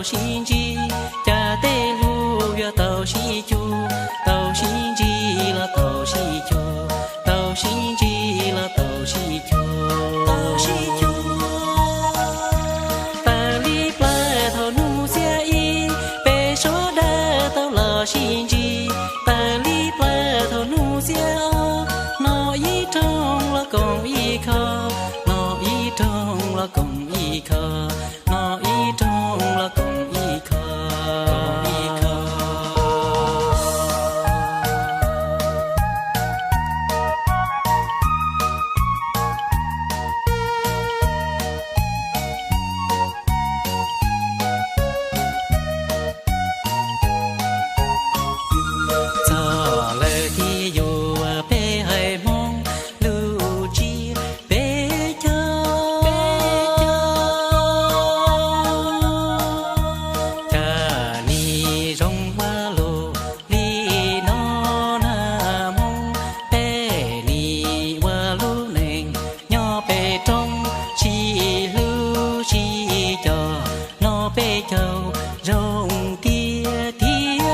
sib ntsib, cas tej hlub yuav tau sib cuag, tau sib ntsib los tau sib cuag, tau sib ntsib los tau sib cuag. Tau li plaws thaum hnub xiab ib, peb suav dawb tau los sib ntsib. Tawm li plaws thaum hnub xiab ob, no ib rooj los koom ib kho, no ib rooj los koom ib kho, no ib rooj los koom ib kho. Txog lawm thiaj yuav peb haiv Hmoob lub tsiab peb caug. Cas nim zoo ua luaj li no na Hmoob, peb nim ua lub neej nyob pem roob sib hlub sib coj no peb caug zoo tiag tiag.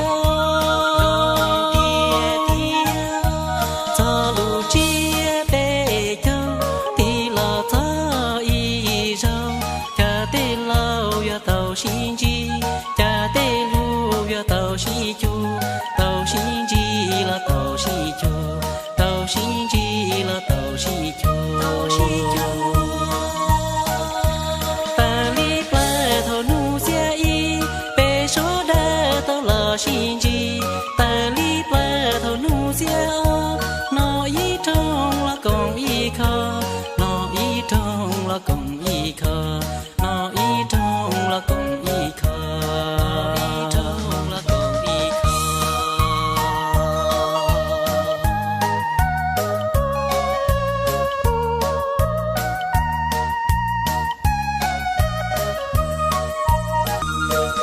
Txog lub tsiab peb caug tig los txog ib zaug, cas tej laus yuav tau sib ntsib, cas tej hlub yuav tau sib cuag, tau sib ntsib los tau sib cuag, tau sib ntsib los tau sib cuag. Tawm li plaws thaum hnub xiab ib, peb suav dawb tau los sib ntsib. Tawm li plaws thaum hnub xiab ob, no ib rooj los koom ib kho, no ib rooj los koom ib kho, no ib rooj los koom ib kho, ib rooj los koom ib kho.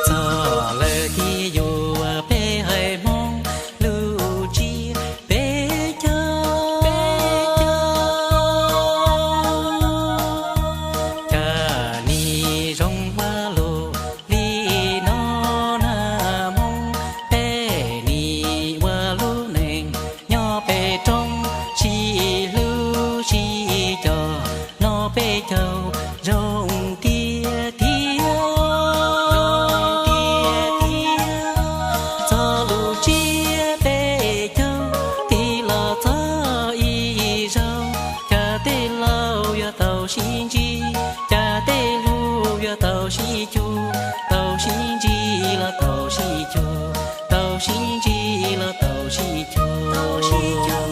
Txog lawm thiaj yuav peb haiv Hmoob lub tsiab peb caug. Cas nim zoo ua luaj li no na Hmoob, peb nim ua lub neej nyob pem roob sib hlub sib coj no peb caug zoo tiag tiag. Txog lub tsiab peb caug tig los txog ib zaug, cas tej laus yuav tau sib ntsib, cas tej hlub yuav tau sib cuag, tau sib ntsib los tau sib cuag, tau sib ntsib los tau sib cuag.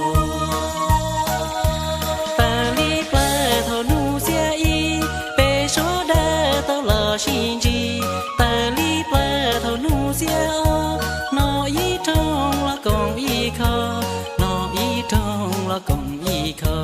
Tawm li plaws thaum hnub xiab ib, peb suav dawb tau los sib ntsib. Tawm li plaws thaum hnub xiab ob, no ib rooj los koom ib kho, no ib rooj los koom ib kho,